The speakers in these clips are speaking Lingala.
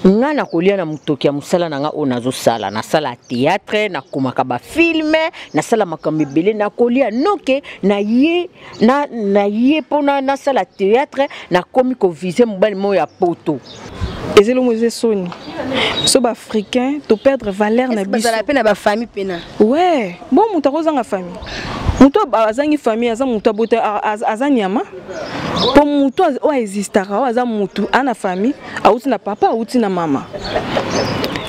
Nga nakolia na motoki ya mosala na nga oyo nazosala. Nasala théâtre, nakomaka bafilme, nasala makambo ebele, nakolia noke na ye na, na ye mpo nasala théâtre, nakomi kovise mobali moko ya poto. Eza eloko eza soni biso baafricain toperdre valeur na biso. Mpe na bafamille mpena. Ouais, bon, moto akozanga famille, moto azangi famille aza moto abota aza nyama, mpo moto oyo existaka oyo aza motu ana famille, awuti na papa, awuti na mama.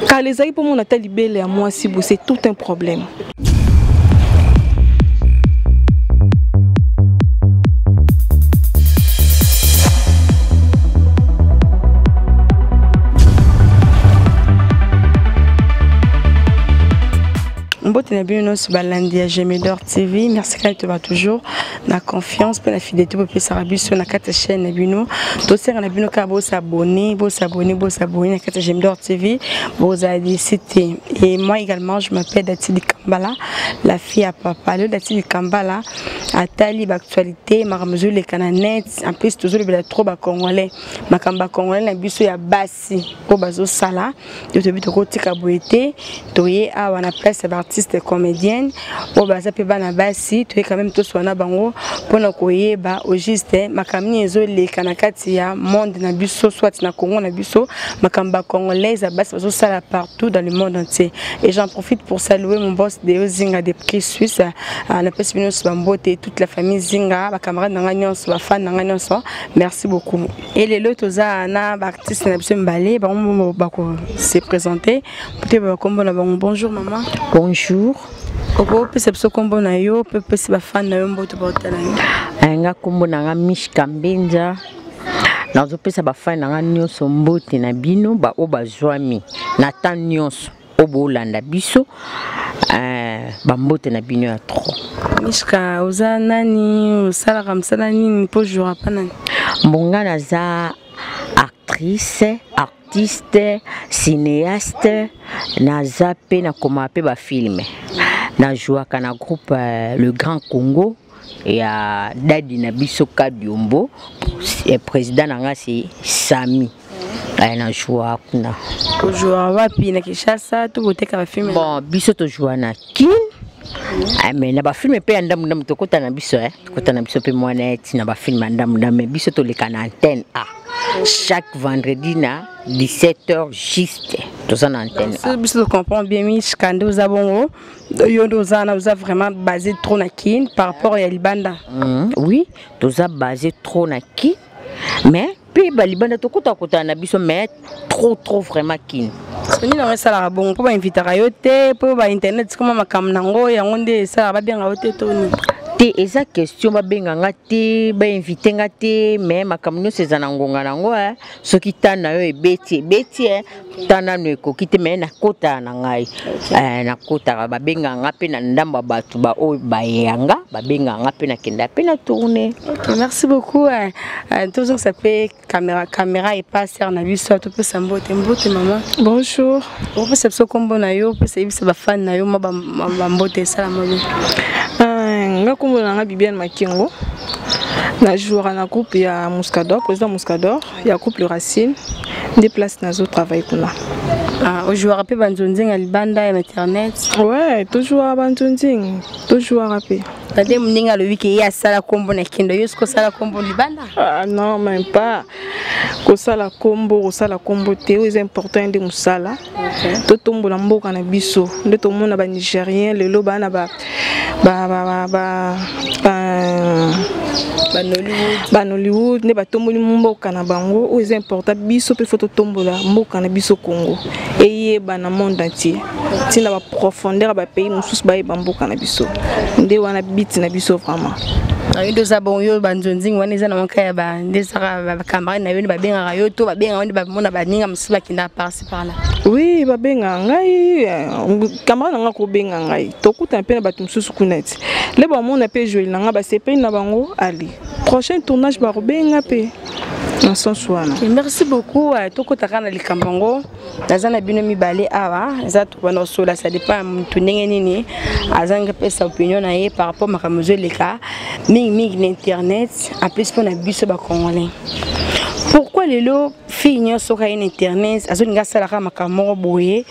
Kala ezalaki mpo mona ata libele ya mwasi bo, c'est tout un problème. Mbote na bino nyonso balandi ya Gemedor TV. Merci kaka toba toujours na confiance mpe na fidélité bopesaka biso na kati ya chaîne na bino. Tosenga na bino kaka bosabone, bosabone, bosabone na kati ya Gemedor TV, bozala desi te. Et moi également, je m'appelle Dati Kambala, la fille à papa. Lelo Dati Kambala atali baactualité, makambo ezoleka na net. En plus tozolobela trop bacongolais, makambo bacongolais na biso ya basi oyo bazosala. To toyebi tokotika boye te. Toye awa na place ya baartiste comédienne oyo baza mpe bana basi. Toye quand même toswana na bango mpona koyeba au juste makambo nini ezoleka na kati ya monde na biso, soit na Congo na biso, makambo bacongolaise ya basi bazosala partout dans le monde entier. Et j'en profite pour saluer mon boss Deo Zinga de Prix Suisse. Napesi bino nyonso bambote, toute la famille Zinga, bacamarade na ngai nyonso, bafan na ngai nyonso, merci beaucoup. Et lelo toza na baartiste na biso mibale, bango bako se présenter peut bakombo na bango. Bonjour maman. Bonjour. Okopesa biso kombo na yo mpe opesi bafan na yo mbote baotala yo. Nga kombo na nga Mishka Mbenza. Nazopesa bafani na nga nyonso mbote na bino baoyo bazwami na temps nyonso oyo bolanda biso, bambote na bino ya trop. Mishka, oza nani? Osalaka mosala nini mpo jouera pa nani? Mbonga, naza actrice, artiste, cinéaste, naza mpe nakoma mpe bafilme. Najouaka na groupe Le Grand Congo ya dadi na biso Kadiombo, président na nga c'est Sami. Na joua kuna. Ojouaka wapi? Na Kinshasa to koteka bafilme? Bon, biso tojoua na Kin, mais na bafilme mpe ya ndambu ndambu tokota na biso, tokota na biso mpe mwana eti na bafilme ya ndambu ndambu, mais biso toleka na antenne A chaque vendredi na 17h juste, toza na antenne A. Biso tocomprend bien, Mishka, nde oza bongo, yo nde oza wana, oza vraiment basé trop na Kin par rapport ya libanda. Oui, toza basé trop na Kin, mais mpe balibanda tokota kotana na biso, mais trop trop vraiment Kin. Nini yango esalaka bongo? Mpo bainvitaka yo te, mpo bainternet koma makambo nango, yango nde esalaka babenga yo te to nini? Te, eza question babenga nga te, bainvite nga te, mais makambo nyonso eza na ngonga nango. Soki ta na yo ebeti, ebeti, ta nano ekoki te, mais nakotaka na ngai, nakotaka, babengaka nga mpe na ndambo ya bato baoyo bayanga, babengaka nga mpe nakenda mpe na tourne. Ok, merci beaucoup. Tozongisa mpe caméra, caméra epa sœur na biso, topesa mbote. Mbote mama. Bonjour. Opesa biso nkombo na yo, opesa, yebisa bafani na yo mwa bambote esalama bien. Nga nkombo na nga Bibiane Makengo. Najouaka na groupe ya Muscador, président Muscador ya groupe Le Racine, nde place nazo travaille kuna. Ah, ojouaka mpe banzonzinga libanda ya internet? Ouais, tojouaka banzonzinga, tojouaka mpe. Tade ndenge alobi ke ye asala nkombo na kendo, yo soki osala nkombo libanda? Ah, non, même pas. Kosala nkombo, kosala nkombo te, oyo eza important nde mosala. Totombola mboka na biso nde tomona banigérien lelo baa na banollywood nde batomboli mboka na bango. Oyo eza important, biso mpe faut totombola mboka na biso Congo, eyeba na monde entier, ntina baprofondeur ya bapays mosusu bayeba mboka na biso. Nde wana biti na biso vraiment. Yo nde oza bon, yo banzonzingi wana eza na moko ya nde ezaka bacamarade na yo nde babengaka yo to babengaka yo nde bamona baninga mosusu bakendaka par-ci par-là? Oui, babengaka ngai, camarade na ngai kobenga ngai, tokutana mpe na bato mosusu kuna ti le bamona mpe joeli na ngai, basepeli na bango. Ali prochain tournage bakobenga mpe. Na sens wana. Okay, merci beaucoup. Tokotaka na likambo yango, naza na bino mibale awa, eza tokobanda kosola, ça dépend ya motu ndenge nini azangi apesa opinion na ye par rapport makambo ezoleka mingimingi na internet. En plus, mpo na biso bacongolais, pourquoi lelo fille nyonso soki aye na internet azolinga asalaka makambo moko boye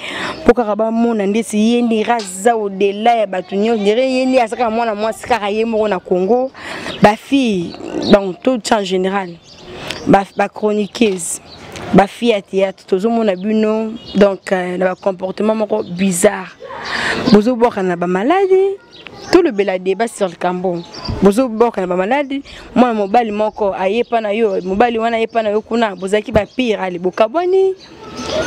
mpo kaka bamona ndeti ye nde aza au-delà ya bato nyonso, ndere ye nde aza kaka mwana mwasi kaka ye moko na Congo? Bafille, donc tout en général, bachroniqueuse, bafille ya théâtre, tozomona bino donc na bacomportement moko bizarre, bozobwaka na bamaladi. Tolobela débat sur likambo bozoboka na bamaladi. Mwana mobali moko ayepa na yo, mobali wana ayepa na yo kuna, bozalaki bapire, ale bokabwani.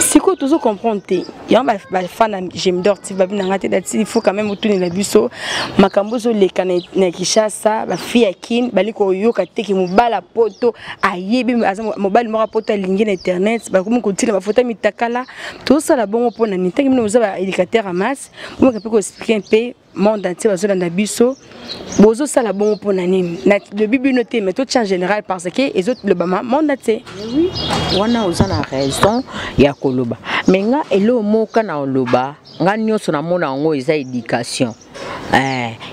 Sikoyo tozocomprendre te yango. Bafan ya Gemdor TV babi nanga te dati, il faut quand même otunela biso makambo ezoleka na Kinshasa. Bafille ya Kine bali koyoka teke mobali poto ayebi, aza mobali moko poto alingi na internet, bakomi kotina bafoto ya mitakala. Tozosala bongo mpona nini? Ntange bino boza baéducateur ya masse, bomoka mpe koexpliquer mpe monde entier bazolanda biso, bozosala bongo mpona nini? Nalobi bino te, mais totia en général parce que ezolobama monde entier. Oui, wana oza na raison ya koloba, mais nga eloko moko na oloba, nga nyonso namona yango eza éducation.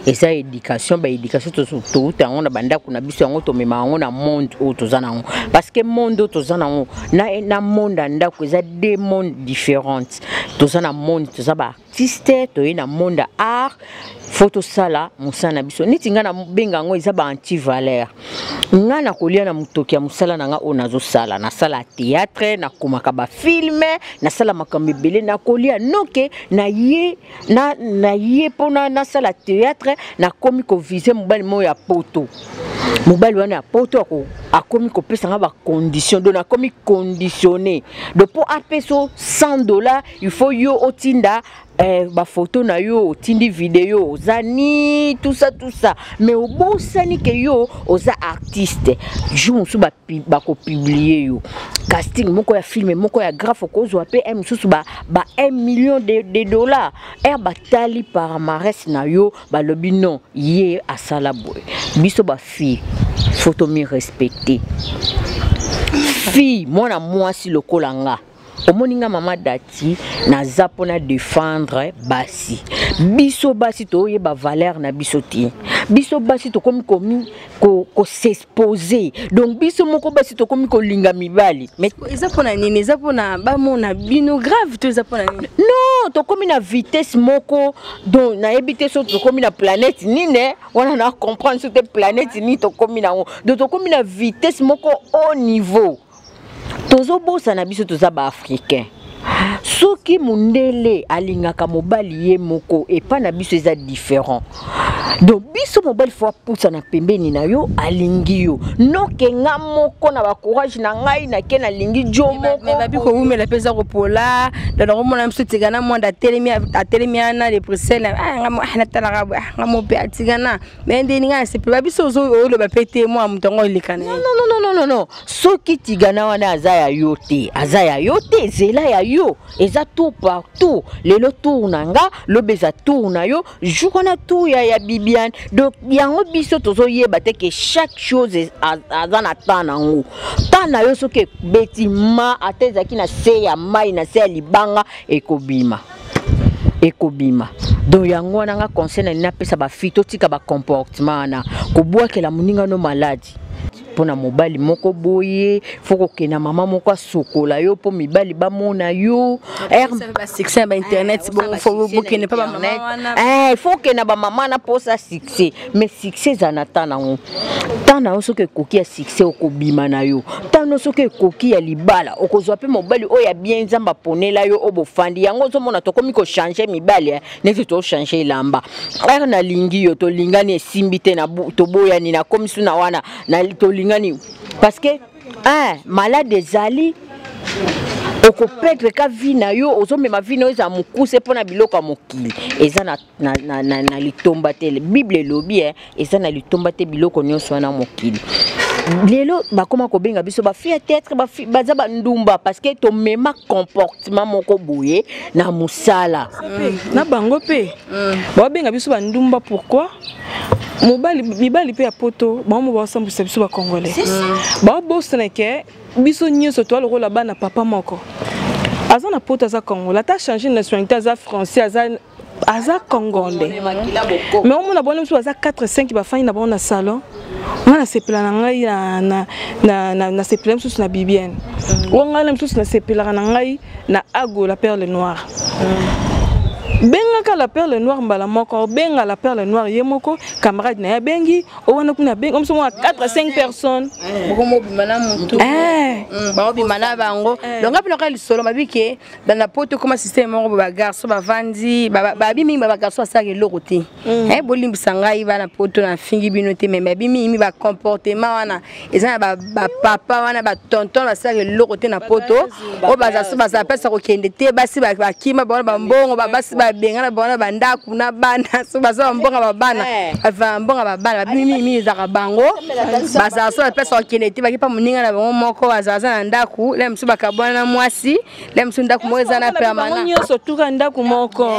Eza éducation, baéducation touta yango na bandako na biso, yango tomema yango na monde oyo toza nango, parce que monde oyo toza nango na monde ya ndako eza deux mondes différentes. Toza na monde, toza baartiste, toye na monde ya art, faut tosala mosala na biso. Neti ngai nabenga yango eza ba antivaleur. Ngai nakolia na motoki ya mosala na ngai oyo nazosala, nasala théâtre, nakomaka bafilm, nasala makambo ebele, nakolia noke na ye na ye mpona nasala théâtre, nakomi koviser mobali moko ya poto. Mobali wana ya poto akomi kopesa nga bacondition, donc nakomi conditionné. Donc mpo apesa 100 $, il faut yo otinda bafoto na yo, otindi video, oza ni tout ça, tout ça, mais obosani ke yo oza artiste. Jour mosusu bakopublier yo casting moko ya film moko ya graphe, okozwa mpe un mosusu ba 1 million de dollars. Ere batali palmarès na yo, balobi non, ye asala boye. Biso bafille, faut tomirespecter. Fille, mwana mwasi lokola nga, omoni nga mama Dati, naza mpona défendre basi. Biso basi toyeba valeur na biso te. Biso basi tokomi komi kos'exposer, donc biso moko basi tokomi kolinga mibali. Mais eza mpona nini? Eza mpona bamona bino grave to eza mpona nini? Non, tokomi na vitesse moko, donc nayebi te so tokomi na planète nini wana, na comprendre so te planète nini tokomi nango. Donc tokomi na vitesse moko haut niveau, tozobosana biso toza baafricain. Soki mondele alingaka mobali ye moko, epai na biso eza différent. Donc biso mobali faut apusana pembeni na yo, alingi yo, noke nga moko na bacourage na ngai nake nalingi jo moko. Babi kowumela mpe eza kopola. Donc nakomona biso Tigana Mwanda atelemi, atelemi wana de Bruxelles, natalaka nga mo mpe atigana me ndeni ngai nasepela. Biso oloba mpe te mwa moto yango oleka na ye. Non, non, non, non, non. Soki Tigana wana aza ya yo te, aza ya yo te, zela ya yo eza tour par tour. Lelo tour na nga, lobi eza tour na yo, jour wana tour ya Bibiane. Donc yango biso tozoyeba te ke chaque chose aza na temps nango. Temps na yo soki ebeti ma, ata ezalaki na se ya mai, na se ya libanga, ekobima, ekobima. Donc yango wana nga conseil na nini napesa bafille: totika bacomportement wana, kobwakela moninga no maladi mpona mobali moko boye. Faut kokenda mama moko asokola yo mpo mibali bamona yo. Basuccès ya bainternet, bokende mpa bamama wana. Faut okende bamama na mposa succès, mais succès eza na temps nango. Temps na yo soki ekoki ya succès, okobima na yo. Ntango soki ekoki ya libala, okozwa mpe mobali oyo ya bien Nzambe aponela yo, oyo bofandi yango. Ozomona tokomi kochanger mibali neti tochanger elamba. Ere nalingi yo, tolingani, esimbi te, toboyani, nakomi su na wana, tolingani, parce que malade ezali, okoperdre ka vie na yo. Ozomema vie na yo eza mokuse mpona biloko ya mokili, eza na litomba te. Bible elobi eza na litomba te biloko nyonso wana mokili. Lelo bakoma kobenga biso bafille ya théâtre baza bandumba, parce que tomema comportement moko boye na mosala. Na bango mpe babenga biso bandumba. Pourquoi? Mobali, mibali mpe ya poto bango mo baosambwisa biso bacongolais, baobosana ke biso nyonso toa lokola bana papa moko. Aza na poto, aza congolais, ata change nationalité, aza français, aza congolais. Mais omona bango mosusu baza 4 5, bafandi na bango na salon. Nga nasepela na ngai, nasepela mosusu na Bibiane oyo, ngai na mosusu nasepelaka na ngai na Ago la Perle Noire. Bengaka la Perle Noire mbala moko, obenga la Perle Noire ye moko, camarade na ye abengi o wana kuna, abengi mosusu mona 4 5 personnes. Bokomobima na motu, baobima na bango. Donc nga mpe nakoya lisolo babi ke na poto koma système moko, bagarçon bavandi, babi mingi, bagarçon basalaka eloko te. Bolimbisa ngai bana poto, nafingi bino te, mais babi mingi bacomportement wana eza na bapapa wana, batonton basalaka eloko te na poto, oyo bazala mpesa kokende te. Basi bakima bango na bambongo, basi babengana bango na bandako na bana, so baza bambongo babana, bambongo babana. Babi mingi mingi ezalaka bango bazala so bapesa kokende te, baki mpa moninga na bango moko, bazala na ndako le mosusu, bakabwana na mwasi le mosusu, ndako moko eza na permanent. Nyonso tuka ndako moko.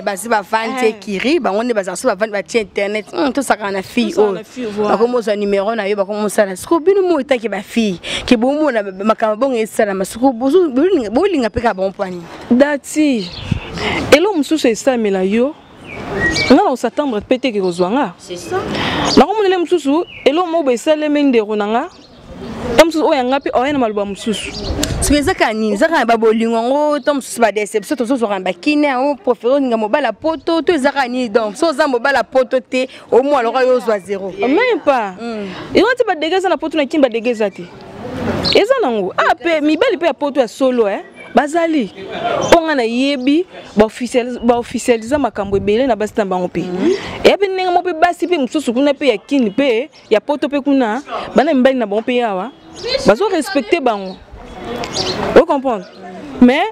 Basi bavandi ekiri bango nde bazala so bavandi, batie internet, tosakaka na fille oyo, bakomozwa numero na yo, bakomosala. Siko bino mo etaki bafille ke bomona makambo bongo esalama, siko bolinga mpe kaka bango mpwani? Dati elo mosusu esalemela yo, nga na kosatendre mpe teke kozwa nga, nakomonele mosusu elo moko boye esalemi ndeko na nga e mosusu oyo yanga mpe oya na maloba mosusu. Soki eza kaka nini, eza kaka babolingo yango to mosusu badéception tozozwaka na bakine yango, préféré olinga mobala poto to eza kaka nini? Donc so oza mobala poto te, omwa loka yo ozwa zéro. Même pas, yango ti badégâts eza na poto, na kini badégâts eza te, eza nango. Ah, mpe mibali mpe ya poto ya solo bazali mpo nga nayebi baofficializa makambo ebele na basi na bango mpe eya mpe ndenge moko mpe basi mpe mosusu kuna mpe ya kini mpe ya poto mpe kuna bana mibali na bango mpe awa bazorespecte bango, ocomprendre? Mais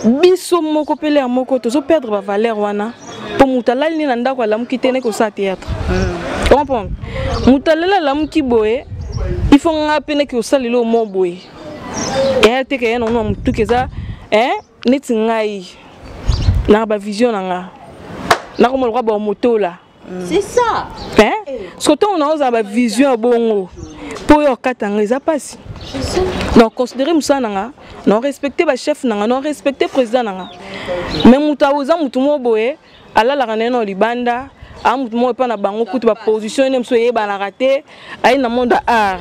biso moko mpe lere moko tozoperdre bavaleur wana, mpo moto alali nde na ndako, alamuki te, nde kosala théâtre, comprendre? Moto alali, alamuki boye, il faut nga mpe naki kosalela oyo mo boye eya te, ke ya nango na motuki eza neti ngai na bavision na nga nakoma lokwa bamotola. C'est ça. Soki ntongo na ozala bavision ya bongo, mpo oyo okata nga eza mpasi na considéré mosala na nga, na respecte bachef na nga, na respecte président na nga. Mais moto oza motu moko boye alalaka na ye na libanda, aa motu moko epa na bango kutu baposition ene mosusu eyebanaka te, aye na monde ya art.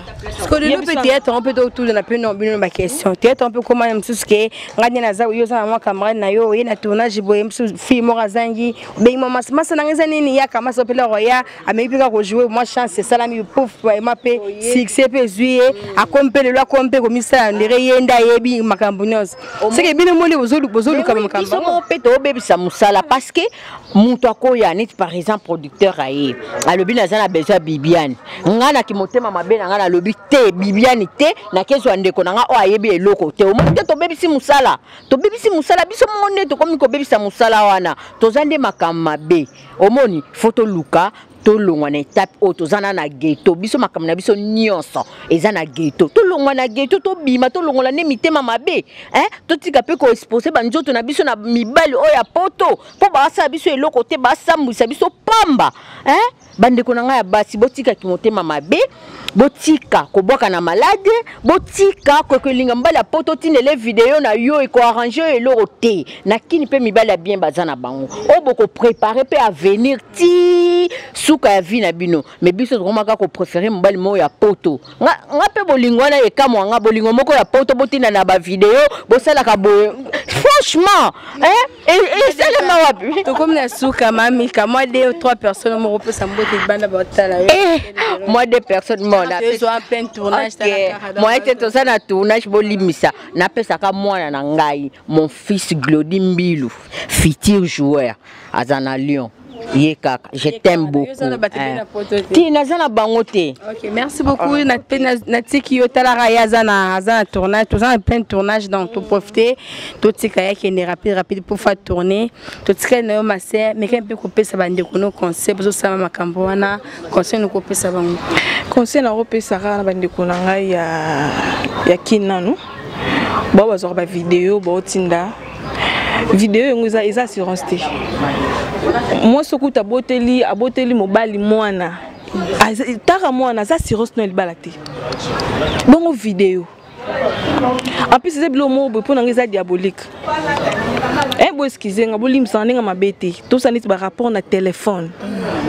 Lelo mpe théâtre yango mpe totuna mpe na bino baquestion. Théâtre yango mpe koma mosusu ke ngai nde naza, yo oza na mwa camarade na yo, oye na tournage boye, mosusu fille moko azangi, obengi mwa masa, masa nanga eza nini, yaka masa mpe loko ya ameki mpe kaka kojouer, mwa chance esalami, pouf, ma mpe succès mpe ezwi ye, akomi mpe lelo, akomi mpe komisala ndere ye nde ayebi makambo nyonso. Seke bino moli bozoluka makambo. Biso moko mpe toobebisa mosala, parce que moto akoya neti par exemple producteur aye, alobi naza na besoin ya Bibiane. Ngai naki motema mabe na ngai, nalobi te, Bibiane te, nakezwa ndeko na ngai oyo ayebi eloko te. Omoni te, tobebisi mosala, tobebisi mosala biso moko nde tokomi kobebisa mosala wana. Toza nde makambo mabe. Omoni, faut toluka tolongwa na étape oyo toza na ghetto. Biso makambo na biso nyonso eza na ghetto. Tolongwa na ghetto, tobima, tolongola nde mitema mabe, hein? Totika mpe koexpose banzoto na biso na mibali oyo ya poto, mpo basala biso eloko te, basambwisa biso pamba, hein? Bandeko na ngai ya basi, botikaki motema mabe, botika kobwaka na malade, botika kokelinga mobali ya poto, otindele video na yo, ekoarrange oyo eloko te. Na kini mpe mibali ya bien baza na bango, oyo bokoprépare mpe avenir ti suka ya vie na bino. Mais biso tokomaka kopréféré mobali moko ya poto. Nga mpe bolingo wana ekamwa nga, bolingo moko ya poto, botinda na bavideo, bosalaka boye, franchement esalema wapi? Tokomi na suka, mamika, mwa deux ou trois personnes moko opesa mbote libanda batala yo. Moi deux personnes, bon. Plein tournage. Moi te, toza na tournage, bolimisa. Napesaka mwana na ngai, mon fils Glodi Mbilu, futur joueur, aza na Lyon, ye kaka, je t'aime beaucoup. Ti naza na bango te. Ok, merci beaucoup. Natiki yo, talaka ye aza na tournage, toza na plein tournage, donc toprofite totika ye akende rapide rapide pour fa tourner. Totikali na yo, ma sœur, meka mpe kopesa bandeko no conseil. Bozosala makambo wana, conseil nokopesa bango? Conseil nakopesaka na bandeko na ngai ya kini nanu, bao bazwaka bavideo, baotinda. Video yango eza eza assurance te. Mwasi okuta aboteli aboteli mobali mwana. Taka mwana aza assurance na libala te. Bongo video. En plus eza biloko moko boye mpo na ngai eza diabolique. Eh bo excuse nga bolimbisaka ndenge mabe te. Tosala neti ba rapport na téléphone.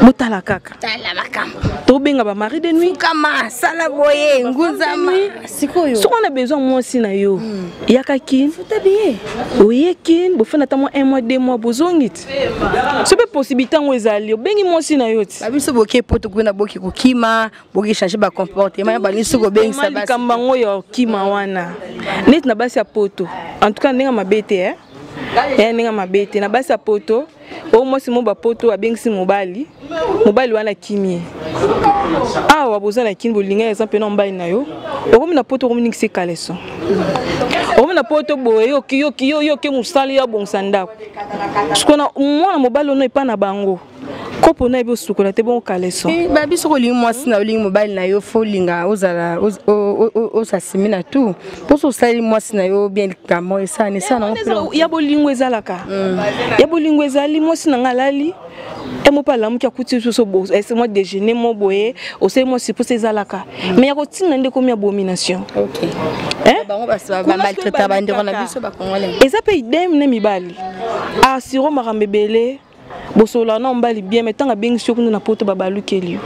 Botala kaka. Tala makambo. Tobenga ba mari de nuit. Kama sala boye ngunzama. Sikoyo. Soki on a besoin mwasi na yo. Yaka kin. Futa billet. Oye kin bofanda ata mwa 1 mois 2 mois bozongi ti. So pe possibilité yango ezali obengi mwasi na yo ti. Ba biso boke poto kuna boke kokima, boke changer ba comportement ba lisu kobengisa basi. Likambo yango ya okima wana. Neti na basi ya poto. En tout cas ndenge mabe te eh. Eh ndenge mabe te na basi ya poto. Oyo mwasi mo bapoto abengisi mobali, mobali wana akimi ye. Awa boza na kini bolinga eza mpe na mobali na yo, okomi na poto okomi ningisi caleçon. Okomi na poto boye yo yo yo yo ke mosala yo abongisa ndako. Sikoyo na mwana mobali ono epa na bango kopo na yebi osukola te bongo caleçon. Eh, ba biso kolingi mwasi na olingi mobali na yo fo olinga ozala osasimi na tout mposo osaleli mwasi na yo bien likambo esala esala nango ya bolingo ezalaka ya bolingo ezali mwasi na ngai alali emo mpe alamuki akuti lisusu mwa déjeuner mo boye osali mwa surprise ezalaka mais ya kotinda nde ekomi abomination eza mpe idem na mibali asiro makambo ebele bosololaka na mobali bien mais ntango abengisi yo kuna na poto babalukeli yo.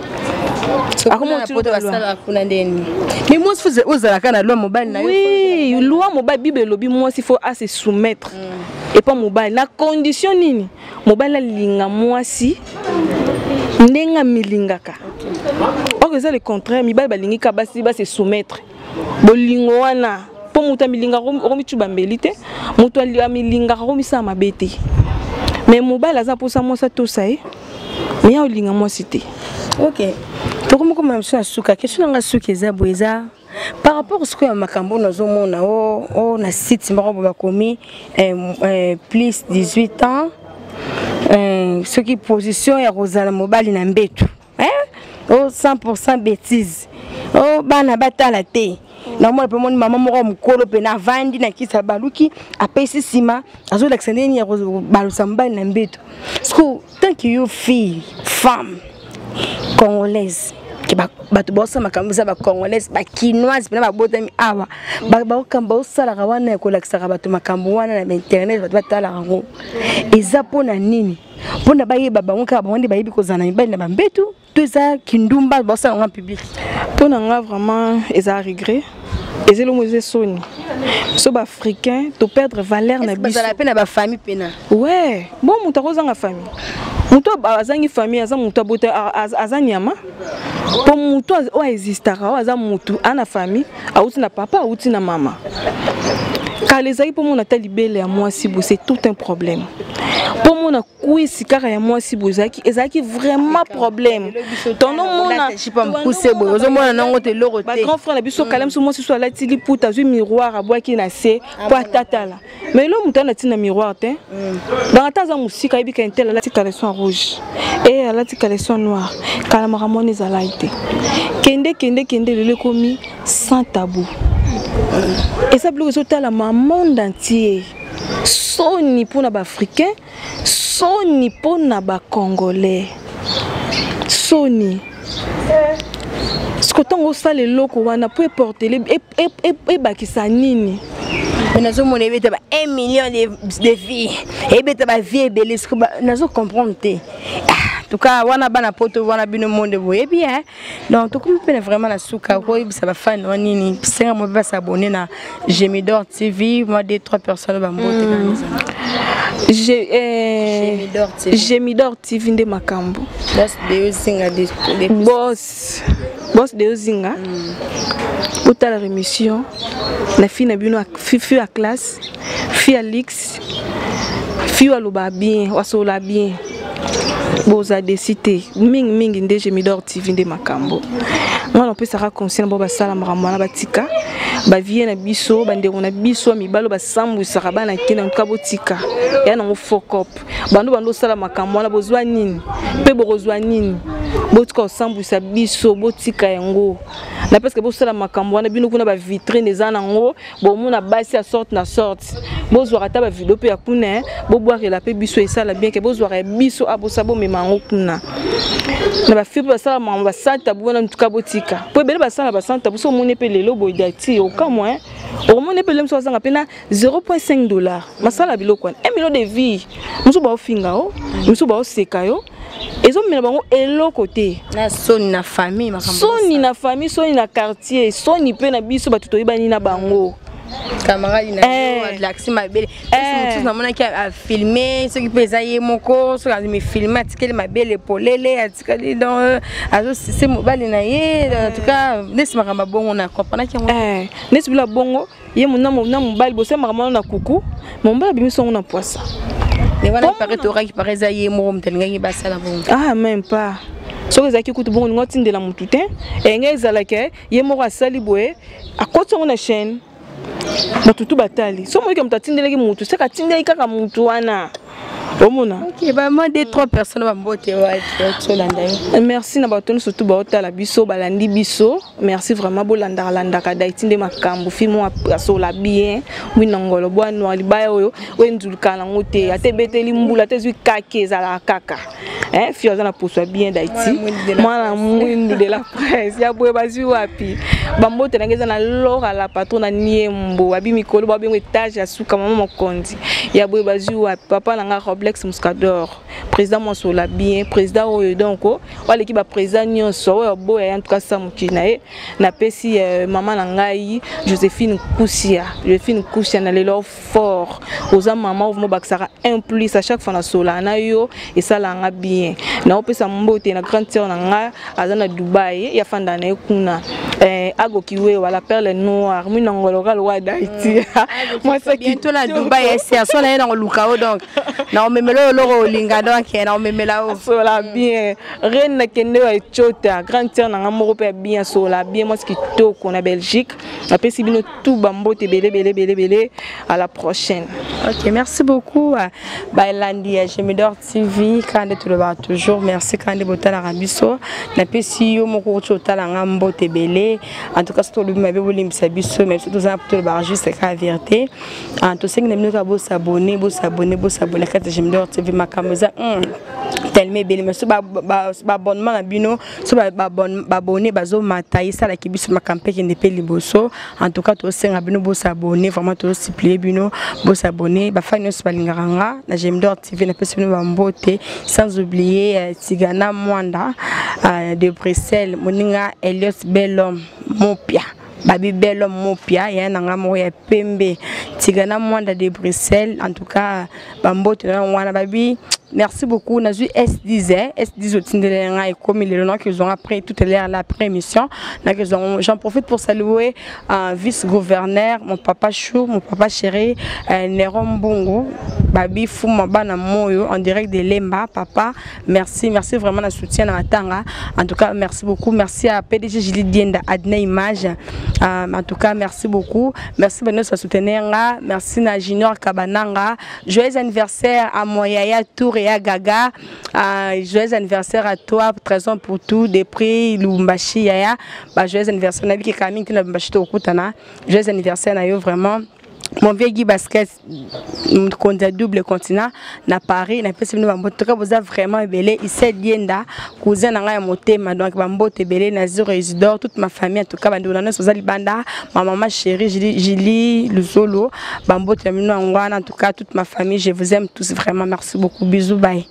Kuna ndeni mais mwasi ozalaka na loi mobali na yo. Oui, loi mobali, Bible elobi mwasi faut a se soumettre epa mobali na condition nini? Mobali alinga mwasi ndenge amilingaka. Or eza le contraire, mibali balingi ka basi ba se soumettre. Bolingo wana mpo moto amilingaka okomicuba mbeli te, moto amilingaka akomisala mabe te. Mais mobali aza mposa mwasi atosa ye, mais ya olinga mwasi te. Ok, tokomi koma biso na suka. Question na nga suka eza boye, eza par rapport sikoyo ya makambo nazomona o na site moko boye bakomi plus 18 ans, soki position ya kozala mobali na mbetu o 100% bêtise, o bana batala te. Namona mpe moni mama moko mokolo mpe avandi na kisi, abaluki apesi nsima, azolakisa ndenge ya kobalusa mobali na mbeto. Siko tant que yo fille, femme congolaise, bato baosala makambo eza bacongolaise, bakinoise mpena babotami awa, baosalaka wana ya kolakisaka bato makambo wana na bainternet, bato batalaka yango, eza mpona nini? Mpona bayeba bango kaka bango nde bayebi kozala na mibali na bambetu, to eza kindumba baosala yango en public? Mpo na nga vraiment eza regret, eza elongo, eza soni so baafricain toperdre valeur na biso. Bazala mpe na bafamille mpena. Ouais, bon, moto akozanga famille, moto azangi famille aza moto abota aza nyama. Mpo moto oyo existaka, oyo aza motu ana famille, awuti na papa, awuti na mama. Kala ezalaki mpo mona ata libele ya mwasi boye, c'est tout un problème. Mpo mona kwisi kaka ya mwasi boye ezalaki vraiment problème. Tonomona ozomona nango te eloko te. Bagrand frère na biso kala mosu, mwasi so alati liputa, azwi miroir, abwaki na se mpo atatala. Mais elo moto ana ntina miroir te, donc ata aza mosika ayebi ka intel alati caleçon rouge e alati caleçon noir. Kala makambo wana ezalaki te. Kende kende kende, lelo ekomi sans tabou. Eza biloko ezotalama monde entier. Soni mpona baafricain, soni mpona bacongolais, soni. Siko ntango osala eloko wana mpo eportele ebakisa nini? Mais nazomona ebeta ba 1 million de vie, ebeta bavie ebele. Siko nazo comprendre te. En tout cas wana bana poto wana, bino monde boyebi hein. Donc tokomi mpene vraiment na suka. Koyebisa bafani wa nini? Senga mo mpe basabone na Gemidor TV, mwa 2 3 personnes bambote. Gemidor TV nde makambo. Boss de Ozinga. Boss, boss de Ozinga, botala émission na fille na bino, fille ya classe, fille ya lix, fille oyo alobaka bien, asolola bien. Boza desi te mingimingi nde Gemidor TV nde makambo. Nga napesaka conseil na bao basala makambo wana, batika bavie na biso, bandeko na biso ya mibali oyo basambwisaka bana kende antuka botika ya nango focop. Bando bando osala makambo wana, bozwa nini mpe bokozwa nini? Botika kosambwisa biso, botika yango na parce que bosala makambo wana bino kuna, bavitrine eza nango, bomona basi ya sorte na sorte. Bozwaka ata bavideo mpe ya kuna, bobwakela mpe biso, esala bien ke bozwaka ya biso abosa, bomema yango kuna na bafille mpe basala makambo basanta bu wana. Ntuka botika, mpo ebele basala basanta bu. So omoni mpe lelo boye dati okamwa, okomoni mpe lelo mosu azanga mpe na 0.5 dollar masala biloko wana, 1 million de vues. Mosusu baofinga yo, mosusu baoseka yo, ezomela bango eloko te. Na soni na famille. Soni na famille, soni na quartier, soni mpe na biso bato toyebani na bango. Camarade na yo alakisi mabele mosusu, namonaki afilme, soki mpe eza ye moko, soki amifilme, atikali mabele polele, atikali donc azosise mobali na ye. En tout cas, nesi makambo ya bongo na comprenaki yango. Nesi bila bongo ye na mobali bosala makambo wana na kuku, mobali abimisi yango na poisa. Mais wana pare tokaki pare eza ye moko moto alingaki basala bongo. Ah, même pas. Soki ezalaki kutu bongo, olingi otindela motu te. Enge ezalaki ye moko asali boye, akoti yango na chaîne, bato tu batali. So moyoki moto atindelaki motu, seke atindelaki kaka motu wana, omona. Ok, bama deux trois personnes, bambote tolanda yo. Merci na bato nyonso tu baotala biso, balandi biso. Merci vraiment, bolandaka landaka Daiti nde makambo. Film asola bien wina ngolo bwa noir, libaya oyo oyo enzulukaka nango te, ata ebeteli mbula, ata ezwi kake, ezalaka kaka fio aza na poso ya bien. Daiti, mwana mwindu de la presse ya boye, bazwi wapi? Bambote nange eza na Lora la patron na Niembo, abi mikolo babengo étage ya suka, mama mokonzi ya boye, bazwi wapi? Papa na nga Roblex Muscador, président mwasola bien, président oyo donc oyo aleki baprésident nyonso oyo aboya ye. En tout cas, sa mokili na ye. Napesi mama na ngai Joséphine Kusia. Joséphine Kusia, na lelo fort, oza mama oyo bakisaka un plus à chaque fois nasolaka na yo, esalanga bien. Naopesa mbote na grande sœur na ngai aza na Dubai, ya fanda na ye kuna, agoki wewa la perle noire, mwina ngoloka lokwa Daiti. Bientôt na Dubai, ese so na ye na koluka o, donc na omemela oyo eloko olinga, donc na omemela o. Sola bien, reine nakende wa Echota, grande sœur na nga moko mpe ya bien, sola bien, mwasi kitoko na Belgique. Napesi bino tout bambote ebele ebele ebele ebele. À la prochaine. Ok, merci beaucoup. Balandi ya Gemidor TV, kande tolobaka toujours merci kande botalaka biso. Napesi yo moko oti otalanga mbote ebele. En tout cas, soki tolobi mabe, bolimbisa biso, mais biso tozala po tolobaka juste kaka vérité. Tosengi na bino kaka bosabone, bosabone, bosabone kati ya Gemidor TV. Makambo eza tellement ebele, mais so baabonnement na bino, so baabonné bazomata, esalaki biso makambo mpe ekende mpe liboso. En tout cas, tosenga bino bosabone, vraiment tosupplie bino bosabone. Bafani nyonso balingaka nga na Gemdor TV, napesi bino bambote, sans oublier Tigana Mwanda de Bruxelles, moninga Elios Belhomme Mopia, babi Belhomme Mopia, ya na nga moko ya pembe, Tigana Mwanda de Bruxelles. En tout cas, bambote na yango wana. Babi merci beaucoup. Nazwi S10, S10 otindeli ngai, ekomi lelo, nakozwanga après tout à l'heure, la après émission nakozwanga. J'en profite pour saluer un vice-gouverneur, mon papa chou, mon papa chéri, Néron Mbungu, babi Fuma bana moyo en direct de Lemba. Papa, merci, merci vraiment na soutien na matanga. En tout cas, merci beaucoup. Merci à PDG Julie Dienda, Adna Image. En tout cas, merci beaucoup. Merci bano sa soutenir nga. Merci na Junior Kabananga. Joyeux anniversaire à mon yaya Tour et à Gaga. Joyeux anniversaire à toi, trésor pour tout depuis Lubumbashi, yaya. Bah, joyeux anniversaire na biki kamingi na Lubumbashi tokutana. Joyeux anniversaire na yo vraiment. Mon vieux Guy Basket, mokonzi ya double continent na Paris, napesi bino bambote. Toka boza vraiment ebele. Ise Dienda, cousin na ngai ya motema, donc bambote ebele na Zero Isidore, toute ma famille. En tout cas, bandeko na nyonso oza libanda, ma maman chérie Julie, Julie Luzolo, bambote na bino yango wana. En tout cas, toute ma famille, je vous aime tous vraiment. Merci beaucoup, bisous, bye.